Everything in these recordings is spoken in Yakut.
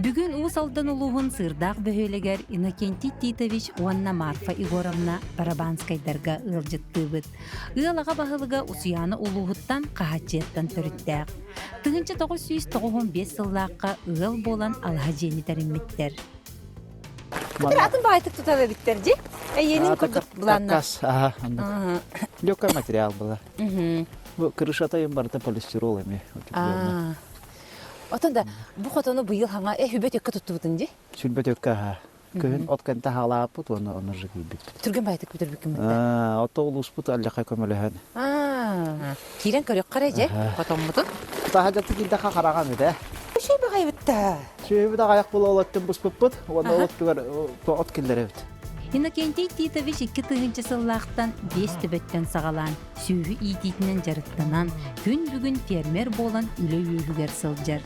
Бүгүн Уус Алдан улууһун Сыырдаах бөһүөлэгэр Иннокентий Титович уонна Марфа Егоровна Барабанскайдарга ыалдьыттыыбыт. Ыал аҕа баһылыга Усуйаана улууһуттан Хаһааччыйаттан төрүттээх. 1995 сыллаахха ыал буолан алаһа дьиэни тэриммиттэр. Кытыр атын баайтык тутар эбиттэр дии. Эйиэнин курдук былаанна. Каркас, аха, оннук. Легкий материал была. Бу крышата им барыта полистирол эми. Отон да бу хотону быйыл хаҥа э хүбэ төккө туттубутун дии. Сүлбэ төккө аха. Күһүн от кэнтэ хаалааппыт уонна ону жыгыйбыт. Түргэн баайтык бүтэрбиккин бытта. Ото улууспут аллаха көмөлөһөн. Киирэн көрүөххэ эрэ дьэ хотоммутун. Таһа дьаты киирдэххэ хараҕам этэ. Үчүгэй баҕайыбытта. Сүөһүбүт аҕайах була олоттун буспуппут уонна ол оттугар от киллэрэбит. Иннокентий Титович 2000 сыллаахтан биэс төбөттөн саҕалаан, сүөһү иитиитинэн дьарыктанан, күн бүгүн фермер буолан үлэ үөһүгэр сылдьар.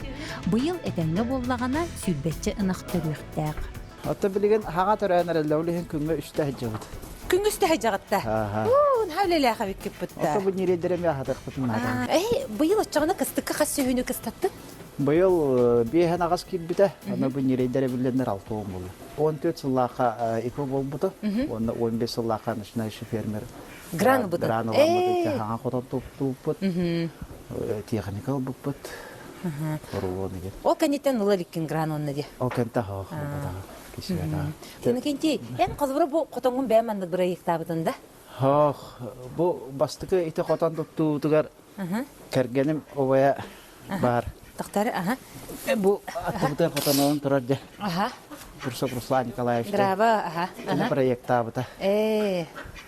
Быйыл этэҥҥэ буоллаҕына, сүүрбэччэ ынах төрүөхтээх. Оттон билигин хаҥа төрөөн эрэллэр, ол иһин күҥҥэ үстэ сылдьабыт. Күҥҥэ үстэ сылдьаҕытта? Уу, наһаа үлэлээх эбиккит бытта. Ото бу ньирэйдэр эмиэ аһатыахпытын наада. Эһи, быйыл оччоҕуна кыстыкка хас сүөһүнү кыстаттын? Быйыл биэһэн аҕас киирбитэ, аны бу ньирэйдэр эбиллэннэр 60 буолла. 14 сыллаахха ИП буолбута, уонна 15 сыллаахха начинающий фермер Гран ылбыта. Гран ыламмыт, хаҥа хотон туттубуппут, техника ылбыппыт, рулон иһит. Ол кэнниттэн ыла иликкин гран онно дии. Ол кэнтэ хоох ылбатаҕа, кисибэтаҕа. Иннокентий, эн холобура бу хотоҥҥун бэйэм маннык бырайыактаабытын да? Хоох, бу бастакы ити хотон туттуутугар Кэргэним убайа баар. Тохтор, аха. Бу аттыбытыгар хотонолон турар дьэ. Аха. Бурсов Руслан Николаевич. Браво, аха. Кини проектаабыта. Ээ.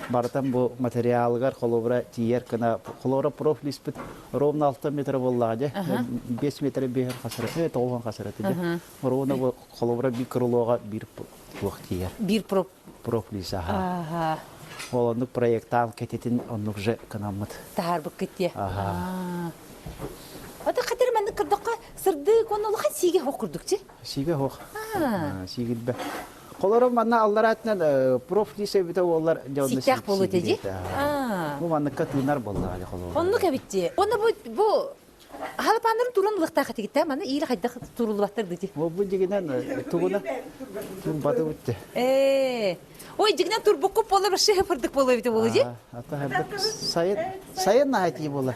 Барытын бу материалыгар холобура тиийэр гына холобура профилиспит ровно 6 метр буоллаҕа дьэ. 5 метр биэһэр хасара, 9 хасара дьэ. Ровно бу холобура биир крылоға биир туох тиийэр. Биир проф профлиз аха. Ол оннук проектаан кэтитин оннук же кынаммыт. Таһаарбыккыт дии. Ата хатыр маннык кырдахха сырдык уонна улахан сиигэ хоох курдук чи? Сиигэ хоох. Сиигилбэ. Холоро манна аллараатынан профлиз эбитэ буоллар Сииктээх буолуо этэ дии. Бу манныкка тыынар буоллаҕа холоро. Оннук эбит дии. Уонна бу бу Халапааннарын туран ылыахтаах этигиттэ маны иилэ хайдах туруллубаттар дии. Ол бу дьигинэн тугуна турбаты бутте. Ээ. Ой, дьигинэн турбукку буолар вообще фырдык буолуо эбитэ буолуо дии. Ата сайын сайын наһаа буолар.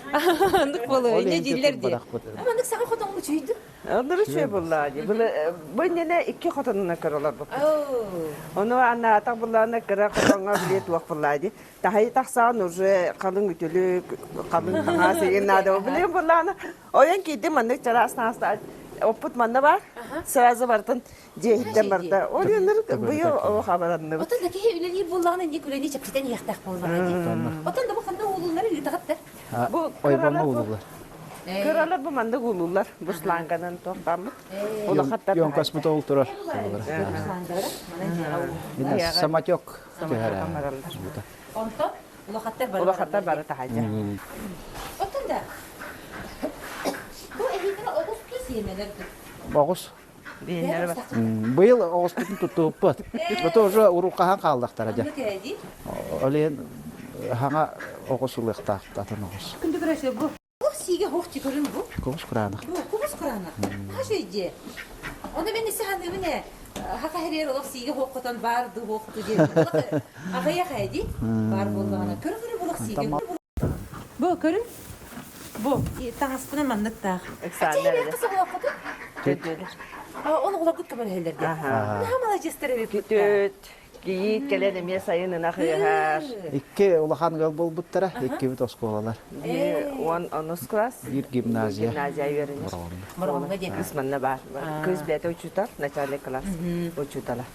Оннук буолуо, инньэ дииллэр дии. Маннык саҥа хотоҥҥо үчүйдү. Оннук үчүгэй буоллаа дии. Бу иннинэ икки хотонунан көрө олорбуппут. Ону анаатах буллаана кыра хотоҥҥо билиэ туох буллаа дии. Таһайы тахсаан уже халыҥ үтүлүк, халыҥ таҥаас игин наада билигин буллаана. Ойон киирдим маннык чараас таҥастаах оппут манна бар. Сразу бартын дьиэһиттэн барда. Ол иннир быйыл о хабаранныбыт. Отон да киһи үлэлиир буоллаҕына инник үлэни чэпчэтэн иһиэхтээх буоллаҕа дии. Отон да бу ханна уулуллары ыытаҕыт да? Бу Ойбоҥҥо уулуллар. Кыралар бу маннык уулуллар. Бу шланганан туохтааммыт. Улахаттар. Ёнкаспыт ол турар. Самотек түһэрэ. Онтон улахаттар бары Улахаттар бары таһайдьа. Оттон да бу эһиитин оҕус тус сиэмэлэр Оҕус. Быйыл оҕуспутун туттубуппут. Это уже уруккаһан хааллахтара дьэ. Ол иһин хаҥа оҕус ылыахтаах атын оҕус. Күндү көрөөччү бу Туох сиигэ хоох көрүн бу? Кубус кураанах. Бу кубус кураанах. Хаша дьиэ. Ону мен исэ ханыыбын ээ. Хаха хэрээр олох сиигэ хоох хотон баар ду хоох ту диэн. Аҕыйах ээ дии. Баар буоллаҕына. Көрө-көрө булах сиигэ. Бу көрүн. Бу таҥаспынан манныктаах. Эксааннар. Ол оҕолоргут көмөлөһөллөр дии. Наһаа маладьыастар эбиппит. Кийиит кэлэн эмиэ сайын ынах ыаһар. Икки улахан ыал буолбуттара, иккибит оскуолалар. Биир уон онус класс. Биир гимназия. Гимназия үөрэнэр. Мороҕоҥҥо диэн. Кыыс манна баар. Кыыс бэйэтэ учуутал, начальник класс учуутала.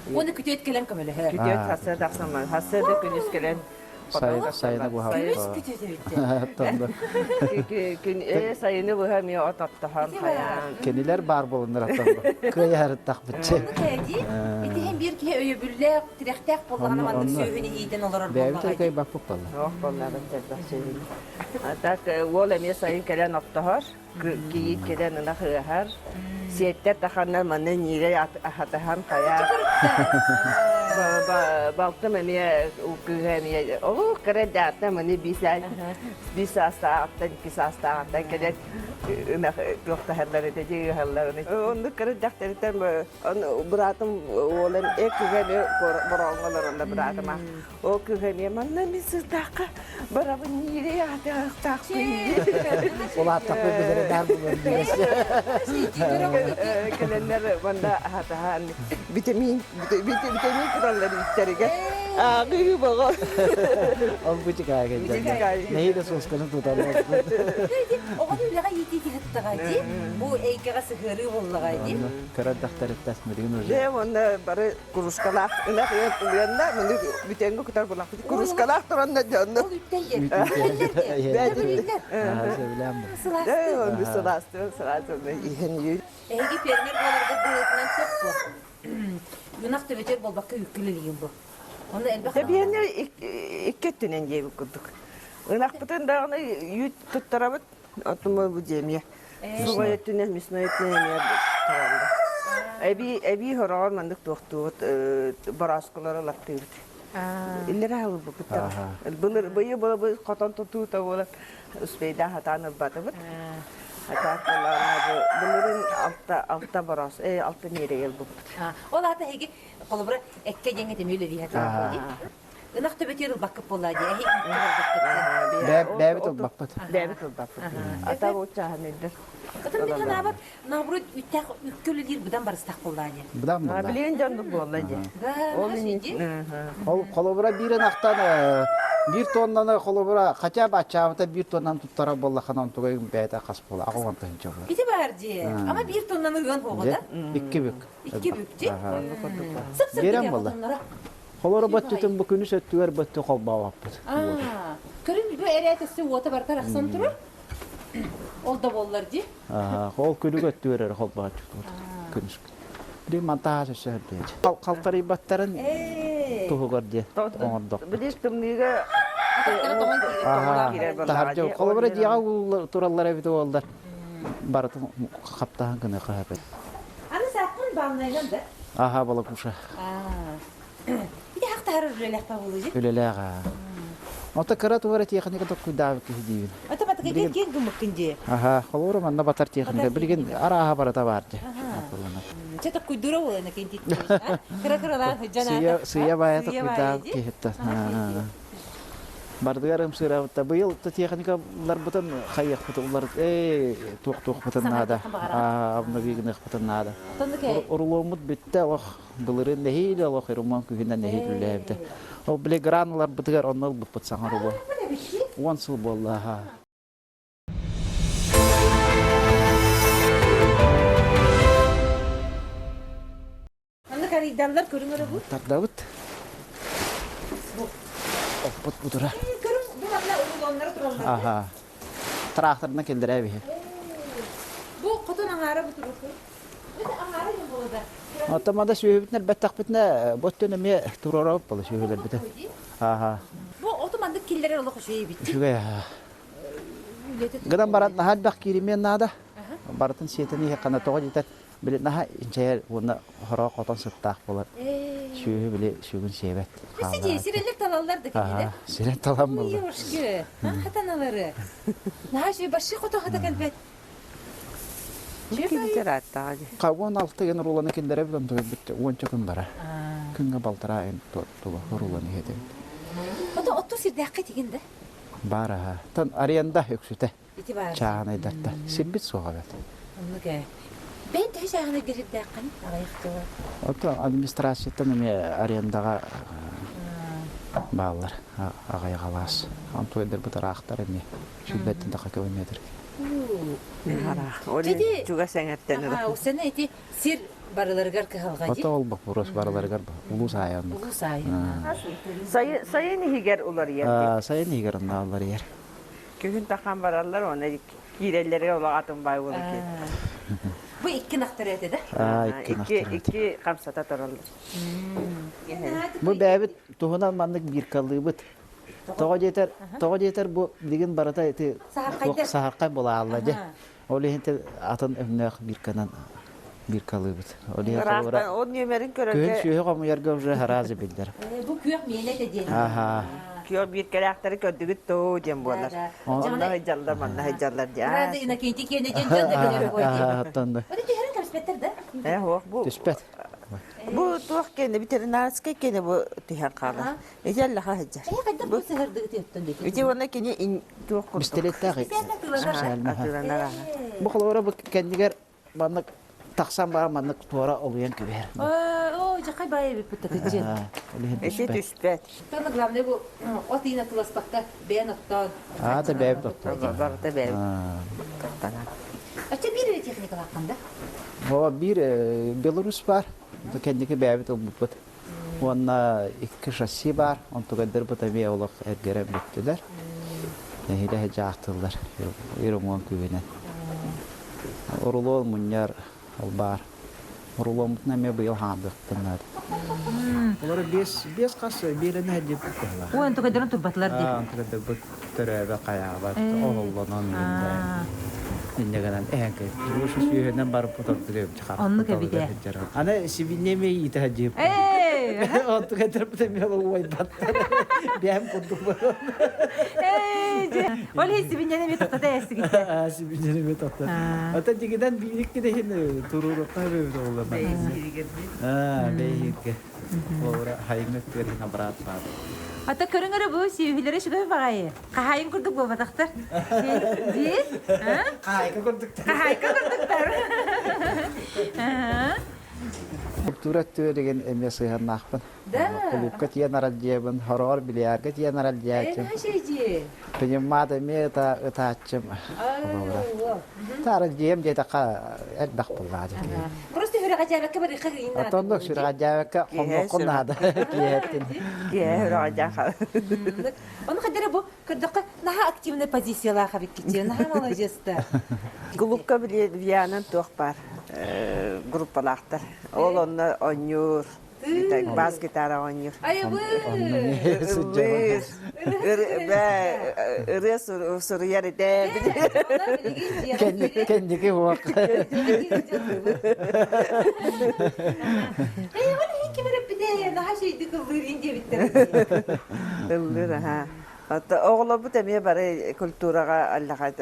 Уонна күтүөт кэлэн көмөлөһөр. Күтүөт хасыа тахсан, хасыа да күнүс кэлэн Сайыны быһа. Күнүс күтүөт эбиттэ. Күн сайыны быһа эмиэ от оттоһон хайаан. Кинилэр баар буолуннар оттон кыайаһарыттахпытчы. Ити иһин биир киһи өйөбүллээх, тирэхтээх буоллаҕына маннык сүөһүнү иитэн олорор Бэйэбит буоллаҕа. кыайбаппыт буолла. Ох буоллаҕын элбэх сүөһүнү. А так уол эмиэ сайын кэлэн оттоһор. Кийиит кэлэн ынах ыаһар, сиэттэр таханнар манна ньиирэй аһатаһан хайаан. Балтым эмиэ кыыһа эмиэ олох кыра даатта маны биир саастааҕыттан икки саастааҕыттан кэлэн. Ынах туохтаһаллар этэ дии ыһалларын. Оннук кырдьахтарыттан быраатым уолан э кыһаны бороҥҥо олоронно быраатыма. Ол кыһаны манна мин сырдаахха барабын ниире аатаахтаахпын Улааттахпын билэрэ баар буолуон диэс. Кэлэннэр манна аһатаһан витамин витамин куталлар иттэригэр. Ааҕыы боҕо. Ол бу чикаага Нэһиилэ суосканы туталлар. Оҕону үлэҕэ иитии киһиттаҕа дии. Бу эйгэҕэ сыһыарыы буоллаҕа дии. Кыра дьахтарыттас мөрүгүн уже. Дьэ уонна бары кружкалаах ынах ыанна маны бүтэҥҥэ кутар булахпыт кружкалаах туранна дьонно. Ол үттэн диэн. Сөбүлээн бу. Сылаастыы. Сылаастыы, сылаастыы иһэн Эһиги фермер буоларгыт быһыытынан сөп буо. Ынах төбөтүгэр буолбакка үккүл илиим бу. Онно элбэх Тэбиэнэ икки өттүнэн диэбит курдук. Ынахпытын даҕаны үүт туттарабыт, оттон бу дьиэмиэ. Сугай өттүнэн, мясной өттүнэн эмиэ тараллар. Эбии, эбии хороҕор маннык туохтуубут, борооскулары латтыыбыт. Иллэрэ ылбыппыт Былыр быйыл былы хотон тутуута буолан успейдаан хатаан ылбатыбыт. Хатаан былырын алта алта бороос, алта миэрэ ылбыппыт. Ол аата эһиги холобура эккэ диэҥҥэ тэмүү үлэлииһэ Ынах төбөтүгэр ылбаккыт буоллаа дии, эһи ылбаккыт. Бэйэбит ылбаппыт. Бэйэбит ылбаппыт. Ата учааһын илдэр. Ытым мин санаабар, наоборот, үттээх үккэ үлэлиир быдан барыстаах буоллаа дии. Быдан буоллаа. Билигин дьоннук буолла дии. Ол Ол холобура биир ынахтан биир тоннаны холобура хотя бы аччаабыта биир тоннан туттара буоллахына онтугай бэйэтэ хас буола аҕа тыһынча буолар. Ити баар дии. Ама биир тоннаны ыан хоҕо да? Икки бүк. Икки бүк дии. Сып-сып Биэрэн буолла. Холоро бөттүтүн бу күнүс өттүгэр бөттү холбообоппут. Көрүн бу эрээт өссө уота барытар ахсан турар. Ол да буоллар дии. Ол күнүг өттүгэр эрэ холбооччутут. Күнүс. Били монтаж өссө өрдөөч. Халтарыйбаттарын туһугар диye оҥордох. Били тымныыга Таһырдьа холобура дьиэҕэ тураллар эбит уоллар. Барытын хаптаһан гына хаһапет. Аны сааппын бааннайынан да? Аха, балакуша. Ити хахтаһар үлэлээх буолуй. Үлэлээх аа. Ото кыра туора техника токкуйдаабыт киһи диибин. Ото батыга киэн гыммыккын дии. Аха, холура манна батар техника. Билигин арааһа барыта бар дии. Чэ токкуйдуура буолана кин Кыра кыралаан сыдьан Сыйа сыйа баайа токкуйдаабыт киһиттэн. Бардыгар ымсыырабытта быйыл техникаларбытын хайыахпыт улар ээ туох-туохпутун наада. Обновигыныахпытын наада. Урулуоммут бүттэ олох былырыын нэһиилэ олох ремонт күһүнэн нэһиилэ үлэлээбитэ. Ол били грануларбытыгар онно ылбыппыт саҥа рулон. 10 сыл буолла. Маннык арыйдаллар көрүҥ эрэ бу. Тардабыт. Оппут бутура. Көрүҥ бу манна рулоннара тураллар. Аха. Тракторынан кэллэрэ биһи. Бу хотон аҥаара бу турар. Это аҥаара диэн буола да. Оттон манда сүөһүбүтүн элбэттэхпитинэ бу өттүн эмиэ туруорабыт буола сүөһүлэрбитин. Аха. Бу оту маннык киллэрэр олох үчүгэй эбит. Үчүгэй аха. Гынан баран наһаа элбэх кииримиэн наада. Барытын сиэтэн иһиэххэ тоҕо диэтэр Били наһаа инчэйэр уонна хороох хотон сыттаах буолар. Сүөһү били сүгүн сиэбэт. Сидии, сирэллэр талаллар да кинилэр. Сирэн талан буолла. Ёшки, хатаналары. Наһаа үчүгэй башшы хото хата кэлбэт. Хабон алты ген руланы киндере билен бүттэ уонча күн бара. Күнгө балтара эн тула руланы хетебит. Ото отту сирдээххэ тигин да? Бар аха. Тан аренда өксүтэ. Ити баар. Чааһынайдартан. Сирбит суоҕа эбит. Оннук ээ. Бэйэн төһө чааһынайга сирдээххин аҕыйах тыла? Ото администрацияттан эмиэ арендаҕа бааллар аҕыйах алаас. Онтуойдарбыт ыраахтар эмиэ. Сүүрбэттэн таха километр. Ити чугас эҥэртэн ыла. Усена ити сир барыларыгар кыһалҕа дии. Ото ол боппуруос барыларыгар улуус аайы оннук. Улуус аайы. Сайын иһигэр уларыйар. Сайын иһигэр онно уларыйар. Күһүн тахан бараллар, уонна киирэллэригэр олох атын баай буолар Бу икки ынахтар этэ да? Икки икки хамсата тураллар. Бу бэйэбит туһунан маннык биркалыыбыт. Тоҕо диэтэр, тоҕо диэтэр бу билигин барыта ити саһархай булаалла дьэ. Ол иһин атын өҥнөөх бирканан биркалыыбыт. Ол иһин ол нүөмэрин көрөргө күһүн сүөһү хомуйарга уже харазы биллэр. Бу күөх миэнэ этэ диэн. Аха. Күөх бииркэлээхтэри көрдүгүт доо диэн буолар. Онно сылдьаллар, манна сылдьаллар дии. Рада Иннокентий киэнэ диэн дьон да билэр буой диэн. Оны түһэрэн кэбиспэттэр да? Э, суох бу. Түспэт. Бу туох киэнэ ветеринарскай киэнэ бу түһэн хаалар. Ити аллаха сылдьар. Эһи хайдах бу сыһырдыгыт өттөн дии. Ити уонна кини туох курдук. Пистолеттээх. Атыыланар. Бу холобура бу кэннигэр маннык тахсан баран маннык туора олуйан кэбиһэр. Оо, дьахай баайа эбиппит такыдьын. Ити түспэт. Тонна главное бу от иин атыласпакка бэйэн оттоон. Аа, да бэйэбит оттоон. Барыта бэйэбит оттонон. Ачча биир эрэ техникалааххын да? О, биир Беларусь бар. Кэнники бэйэбит ылбыппыт. Уонна икки шасси баар, онтугайдарбыт эмиэ олох эргэрэн бүттүлэр. Нэһиилэ дьаахтыллар, ир уҥуон күүһүнэн. Урулуон мунньар ол баар. Урулуоммутун эмиэ быйыл хаҥардыахпытын наада. Олору биэс, биэс хас биэрэн иһэрдиэппит быһыылаах. Ой, онтукайдарын турбатылар дии. Аа, онтукайдарбыт төрөөбө хайаабат, оһоллонон инньэ гынан эһэн кэбиттэ. Сүүһүнэн барыппыт ордук эбит Оннук эбит ээ. Аны сибинньэ эмиэ иитэ сылдьыһыппын. Ээ! Онтук этэрбит эмиэ уойбаттар. Бэйэм курдук баран. Ээ, дьэ. Ол иһин сибинньэни эмиэ тоқтото эстигиттэ. Сибинньэни эмиэ тоқтото. Ата дигинэн биирикки да иһин туруорукка эбит оҕолор. Аа, бэйииргэ. Олора хайыҥҥа өттүгэр абраат баар. Ата көрүҥ эрэ бу сүөһүлэрэ үчүгэй баҕайы. Хаһаайын курдук буолбатахтар. Дии? Хаһаайка курдуктар. Хаһаайка курдуктар. Культура өттүгэр деген эмиэ сыһыаннаахпын. Да. Кулуупка тиийэн аралдьыйабын, хороҕор бильярга тиийэн аралдьыйааччым. Э, Принимаат эмиэ ытааччым. Аралдьыйам диэтэххэ элбэх буллаа Просто сүрэҕэдьээбэккэ барыахха гыйын наада. Отоннук сүрэҕэдьээбэккэ хонноххун наада киэһэттин. Киэһэ сүрэҕэдьээх. Ону хадара бу көрдөххө наһаа активный позициялаах эбиккит наһаа маладьыастар. Кулуупка Вианан туох баар группалаахтар. Ол онно оонньуур, бас гитара оонньуур. Айыбы! Ырыа суруйар этэ. Кэнники уох. Эй, ол ким эрэ наһаа шейдик ыллыыр диэбиттэр. Ыллыыр, аха. Оҕолорбут эмиэ бары культураҕа аллаха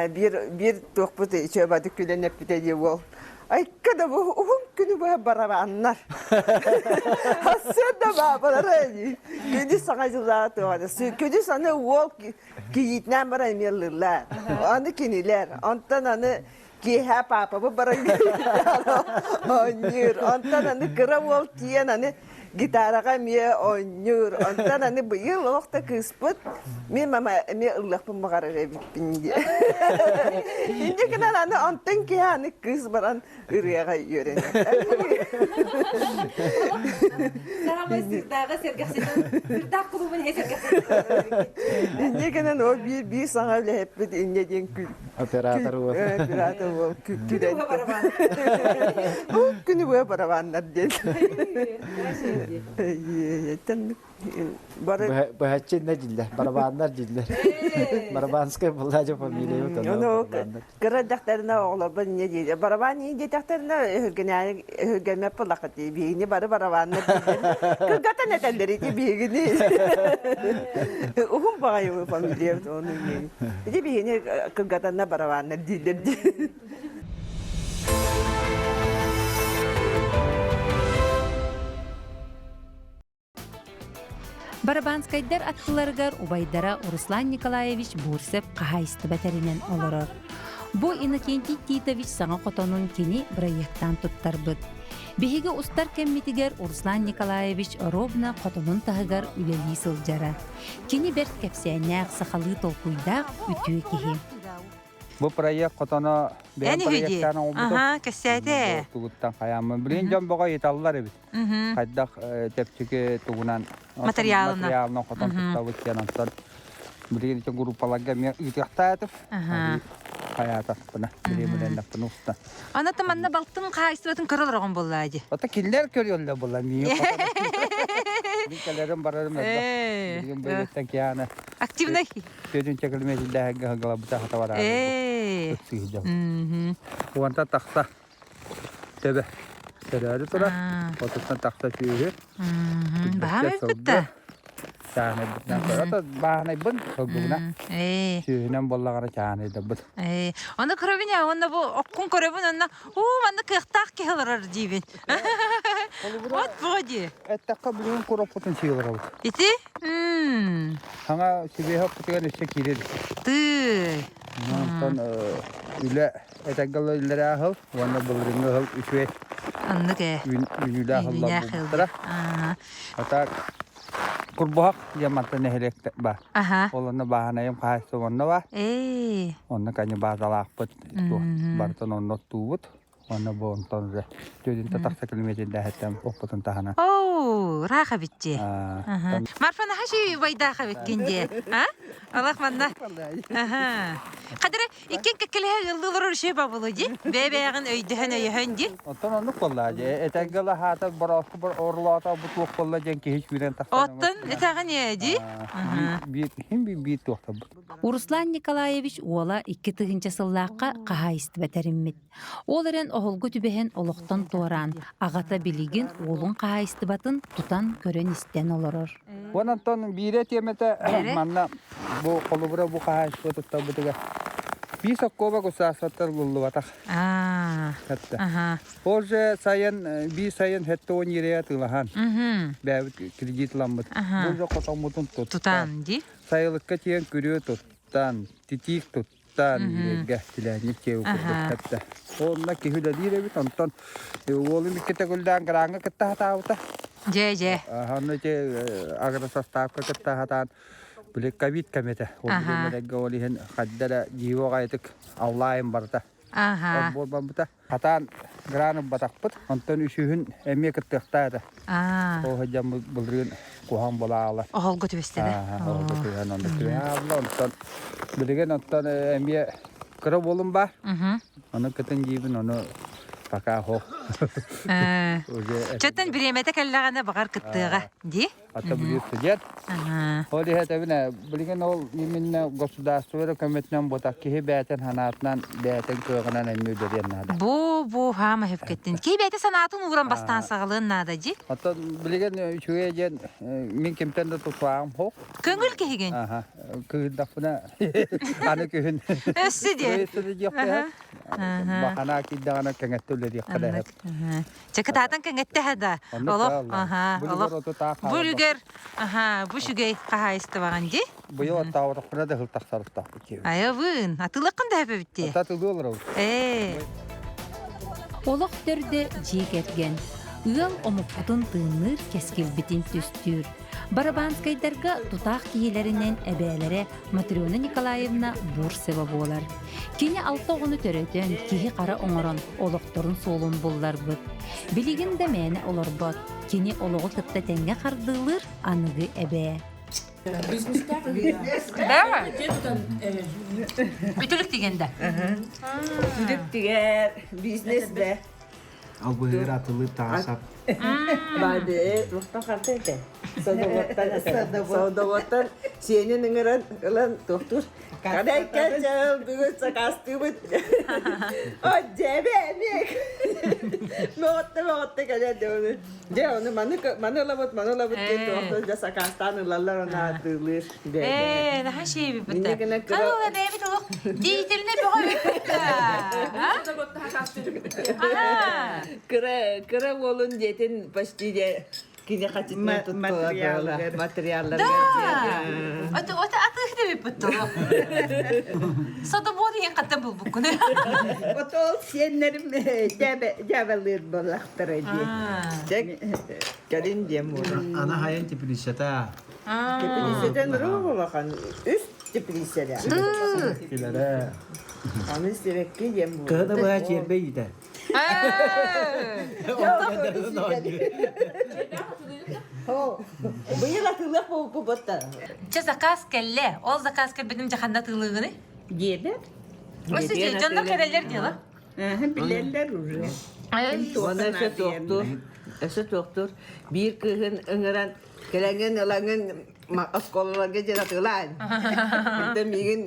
биир биир туохпут үчүгэйдик күлэн эппитэ дии уол айка да бу уһун күнү быһа барабааннар хассыан да баабалара күнү саҥа дьыллаах туоҕа күнүс аны уол кийиитинээн баран эмиэ ыллыыллар аны кинилэр онтон аны киэһэ паапабыт баран оонньуур онтон аны кыра уол тиийэн аны гитараҕа эмиэ оонньуур онтон аны быйыл олох да кыыспыт мин мама эмиэ ыллыахпын баҕарар эбиппин диэ инньэ гынан аны онтон киһи аны кыыс баран ырыаҕа үөрэнэр Саамай сырдааҕы сэргэхситэн сырдаах кулуубун иһэ сэргэхситэн инньэ гынан ол биир биир саҥа үлэһиппит инньэ диэн күл Оператор уол. Оператор уол күлэн. Күнү быһа барабаннар диэн. Бары Быһаччы иннэ диллэр, барабаннар диллэр. Барабанская была же фамилия Ону кыра эрдэхтэринэ оҕолорбор инньэ диир. Барабан иин диэтэхтэринэ өһүргэммэт буоллаххыт дии. Биһигини бары барабаннар дииллэр. Кыргатан этэллэр ити биһигини. Уһун баҕайы фамилиябыт ону иҥиэбит. Ити биһигини кыргатанна барабаннар дииллэр дии. Барабанскайдар аттыларыгар убайдара Руслан Николаевич Бурцев хаһаайыстыба тэринэн олорор. Бу Иннокентий Титович саҥа хотонун кини бырайыактаан туттарбыт. Биһиги устар кэммитигэр Руслан Николаевич ровно хотонун таһыгар үлэлии сылдьара. Кини бэрт кэпсээннээх, сахалыы толкуйдаах үтүө киһи. Бу проект хотоно бэйэм проектаан оҥорбутум. Аха, кэссээтэ. Тугуттан хайааммын. Билигин дьон бөҕө ыйыталлар эбит. Хайдах чэпчэки тугунан Материалынан. материалынан хотон туттабыт диэн онтон билигин ити группаларга эмиэ ыытыахтаатым. Хайаатахпына, бириэмэлэннэхпинэ уста. Аны манна балтын хаһаайыстыбатын көрө олороҕун буоллаа дии. Ата кинилэр көрүөллэр буолла миигин хотон. Мин кэлэрим барарым элбэх. Билигин бэйэттэн киһи Активный. Түөтүн чэкилимиэтиллээһиҥҥэ галабыта хата бараары ыксыыһдьам. Уонта тахса төбө төрөөрү турар. Отуттан тахса сүүһү. Баһаам эбиппит да. Чааһынайбытынан көрө. Бааһынайбын сылгыбына. Сүөһүнэн буоллаҕына чааһынайдарбыт. Ону көрөбүн я, уонна бу оккун көрөбүн, онно уу манна кыахтаах киһи олорор диибин. Вот бу дии. Эттэххэ билигин куроппутун сиилоробут. Ити? Саҥа сибиэһэ оппутугар өссө киирэр. Тыы. Онтон үлэ этэргэ үлэлэрэ аһыл уонна былырыыҥҥы ыһыл үчүгэй. Оннук ээ. Үүнүүлээх ыһыллар буолбуттара. А так Курбуһах диэн мантан нэһилиэк баар. Ол онно бааһынайым хаһаайыстыба онно баар. Онно кани баазалаахпыт барытын онно оттуубут. Онно бу онтон уже түөдүнтэ тахса километрдээһиттэн оппутун таһынан. Оо, ыраах эбит дии. Марфа наһаа үчүгэй эбиккин дии. А? Алах манна. Хадыры Иккиэн кэккэлэһэ ыаллыы олорор үчүгэй бабылы дии. Бэйэ-бэйэҕин өйдөһөн өйөһөн дии. Оттон оннук буолла дии. Этэргэ лаһаата борооску орлоото бу туох буолла диэн киһи сүүрэн тахсан. Оттон этэҕин ээ дии. Биир биир биир туохтарбыт. Руслан Николаевич уола 2000 сыллаахха хаһаайыстыба тэриммит. Ол эрэн оһолго түбэһэн олохтон туораан, аҕата билигин уолун хаһаайыстыбатын тутан көрөн-истэн олорор. Онон биирэ тиэмэтэ манна бу холобура бу хаһаайыстыба туттарбытыгар биир соккуоба государствоттан ылыллыбатах. Ол же сайын биир сайын хэттэ он ерея тылахан бэйэбит кредит ыламмыт. Бу же хотоммутун туттан сайылыкка тиэн күрүө туттан титиик туттан Таан тилээнньик дьиэ курдук тэптэ. Онно киһи үлэлиир эбит, онтон уолум иккитэ гүлдээн граҥҥа кытта сатаабыта. Дьэ, дьэ. Онно ити агросоставка кытта сатаан били ковид кэмэтэ. Ол билиммэлэргэ ол иһин хадда эрэ дьиво аҕайытык аллаайын барыта. Аха. Отбор барбыта. Хатаан гран ылбатахпыт. Онтон үсүһүн эмиэ кыттыахтаа этэ. Ол сылдьан былырыын куһаҕан буолаалар. Оһолго түбэстэ да? Оһолго түбэһэн онно түбэһэ Онтон билигин оттон эмиэ кыра буолум баар. Ону кытын диибин, ону пока хох. Чөттөн бириэмэтэ кэллэҕинэ баҕар кыттыаҕа дии. Ата билир студент. Ол иһэтэбинэ, билигин ол именно государство эрэ көмөтүнэн буотах киһи бэйэтин санаатынан, бэйэтин кыаҕынан эмиэ үлэлиэн наада. Бу бу хаама хөпкеттин. Киһи бэйэтэ санаатын ууран бастаан саҕалыан наада дии. Оттон билигин үчүгэй диэн мин кимтэн да тутуаҕым суох. Көҥүл киһигин. Аха. Кыһындахпына аны күһүн. Өссө диэ. Өссө диэххэ. Бахана киирдэҕинэ кэҥэттэ үлэлиэххэ да Чэ кытаатан кэҥэттэһэ да. Олох, аха, олох. Бу үлүгэр, аха, бу үчүгэй хаһаайыстыбаҕын дии. Быйыл аттаабатахпына да сыл тахсарыттаахпыт дии. Айабын, атыылаххын да эбит дии. Атылыы олоробут. Ээ. Олох төрдө дьиэ кэргэн. Ыал омукпутун тыынныыр, кэскилбитин түстүүр. Барабанскайдарга тутаах киһилэринэн эбээлэрэ Матрена Николаевна Бурцева буолар. Кини алта оҕону төрөтөн, киһи-хара оҥорон, олохторун суолун булларбыт. Билигин да мээнэ олорбот. Кини олоҕу кытта тэҥҥэ хардыылыыр аныгы эбээ. Да? Үтүлүк тигэн да. Үтүлүк тигэр, бизнес да. Албыһыгар атылыыр таҥасап. Баады, туохтан харта этэ? Содоҕоттон этэ. Содоҕоттон сиэнин ыҥыран ылан туохтуур. Кадай качал бүгүн сакаастыыбыт. О, дьэбэ эмиэ. Мөҕөттө мөҕөттө кэлэр дьэ ону. Дьэ ону маны маны ылабыт, маны ылабыт диэн туохтан дьэ сакаастаан ылаллар ону аатыылыыр. Ээ, наһаа шиэбиппит. Ханна бэйэбит олох деятельнэй бөҕө эбиппит Кыра кыра уолун дьиэтин почти дьэ кини хачытынан туттулар материалларыгар. Да! Это это атыыхты эбиппит Содобуот иһин хаттан булбуккун. Отол сиэннэрим дьээбэлыыр буоллахтара дии. Кэлин диэн буолар. Ана хайан теплицата. Теплицэтэн руу улахан үс теплицэлээх. Килэрэ. Аны сибэкки диэн буолар. Кыһына быһа чиэрбэ иитэ. Быйыл атыылыах буолбута. Чэ заказ кэллэ. Ол заказ кэлбитим дьаханна атыылыыгыный? Диэбэ. Өссө дьоннор кэлэллэр дела. Билэллэр уже. Уонна өссө туохтуур, өссө туохтуур. Биир кыыһын ыҥыран кэлэҥҥин ылаҥын оскуолаларга дьэн атыылаан. Интэ миигин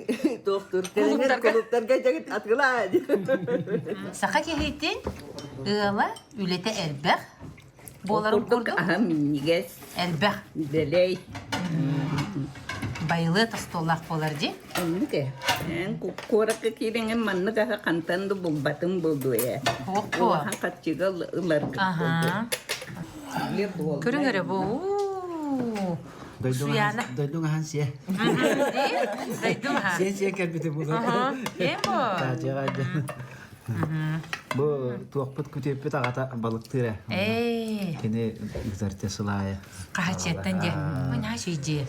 туохтуур кэлэҥҥин кулууптарга дьэн атыылаан. Саха киһитин ыала үлэтэ элбэх. Буоларын курдук аһа минньигэс. Элбэх. Дэлэй. Байылыат остуоллаах буолар дии. Оннук ээ. Эн куоракка киирэҥин маннык аһы хантан да булбатым буолуо ээ. Суох буо. Улахан харчыга ыларгыт буолуо. Көрүҥ эрэ бу. Суяна. Дойдуҥ аһан сиэ. Дойдуҥ аһа. Сиэ сиэ кэлбити булар. Эмо. Бу туохпут күтүөппүт аҕата балыктыыр ээ. Кини ыытарте сылаайа. Хаһачыаттан дьэ. Мына дьиэ.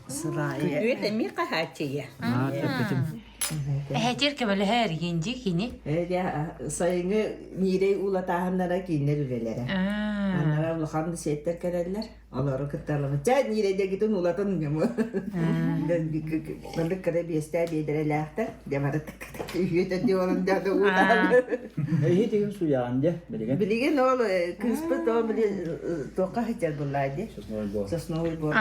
Сылаайа. Күтүөт эмиэ хаһааччыйа. Эһэтир көмөлөһөр гинди кини. Сайыҥҥы ньиирэй уулатааһыннара кииннэр үлэлэрэ. Аннара улахан сиэттэр кэлэллэр. Олору кытталабыт. Чэ, ньиирэйдэгитин улатын ньымы. Маннык кыра биэстээ биэдэрэлээхтэр. Дьэ бары үһүөтэ диолон дьэ уутаан. Эһи тигин суяҕын дьэ билигин. Билигин ол кыыспыт ол били туохха сылдьар буллаа дии. Сосновый бор. Сосновый бор.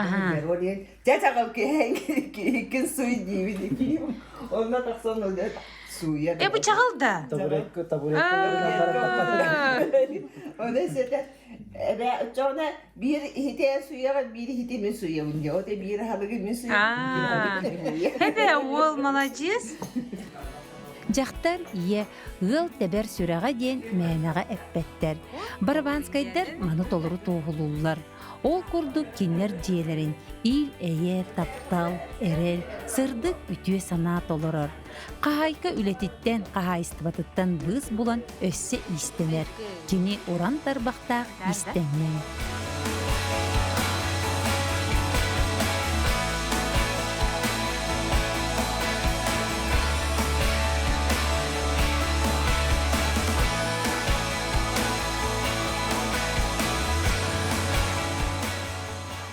Ол диэн чэ чаҕыл киһи суй диибит. Онно тахсан сууйар. Э бу чаҕыл да. Табуретка табуретка. Оны сетэ Эбээ оччоҕуна биир иһити эн сууйаҕын, биир иһити мин сууйабын диэ. Оте биир аһылыгы мин сууйабын, биир аһылыгы мин Эбээ уол маладьыас. Дьахтар ийэ ыал тэбэр сүрэҕэ диэн мээнэҕэ эппэттэр. Барабанскайдар маны толору туоһулууллар. Ол курдук кинилэр дьиэлэрин ил-эйэ, таптал, эрэл, сырдык үтүө санаа толорор. Хаһаайка үлэтиттэн, хаһаайыстыбатыттан быыс булан өссө иистэнэр. Кини уран тарбахтаах иистэнньэҥ.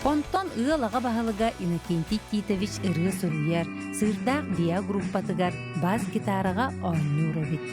Онтон ыал аҕа баһылыга Иннокентий Титович ырыа суруйар, Сыырдаах ВИА группатыгар бас-гитараҕа оонньуур эбит.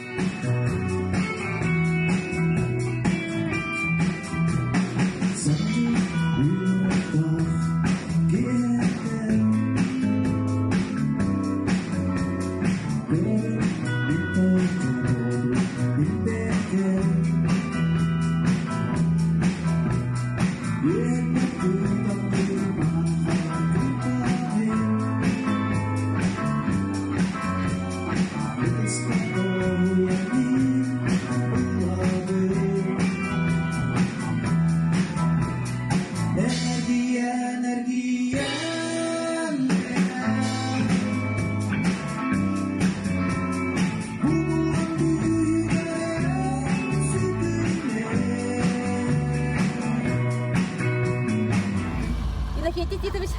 Иннокентий Титович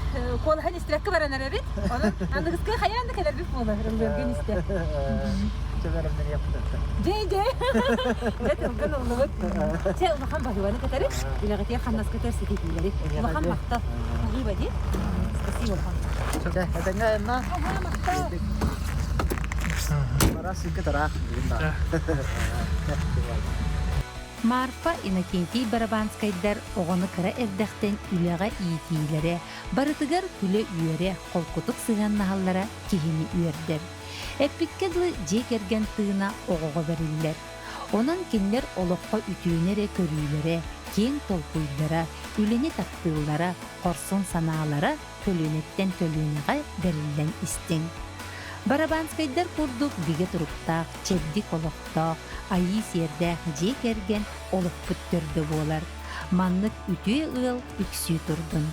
куолаһын истибэккэ баран эрэбит. Онон аныгыскы хайаан да кэлэрбит буолар ыллыыргын истэ. Дьэ, дьэ. Дьэ, тылгын ыллыбыт. Чэ, улахан баһыыбаны кэтэри, үлэҕитигэр хамнаскытыгар ситиһиилэри. Улахан махтал. Баһыыба дии. Спасибо улахан. Чэ, этэҥҥэ айанна. Аһаа, махтал. Бара сыыкка тараах бүгүн баар. Марфа Иннокентий Барабанскайдар оҕону кыра эрдэхтэн үлэҕэ иитиилэрэ, барытыгар күлэ-үөрэ, холкутук сыһыаннаһаллара киһини үөрдэр. Эппиккэ дылы дьиэ кэргэн тыына оҕоҕо бэриллэр. Онон кинилэр олоххо үтүөнү эрэ көрүүлэрэ, киэҥ толкуйдара, үлэни таптыыллара, хорсун санаалара көлүөнэттэн көлүөнэҕэ бэриллэн истиҥ. Барабанскайдар курдук бигэ туруктаах, чэбдик олохтоох, айыы сиэрдээх дьиэ кэргэн олохпут төрдө буолар. Маннык үтүө ыал үксүү турдун.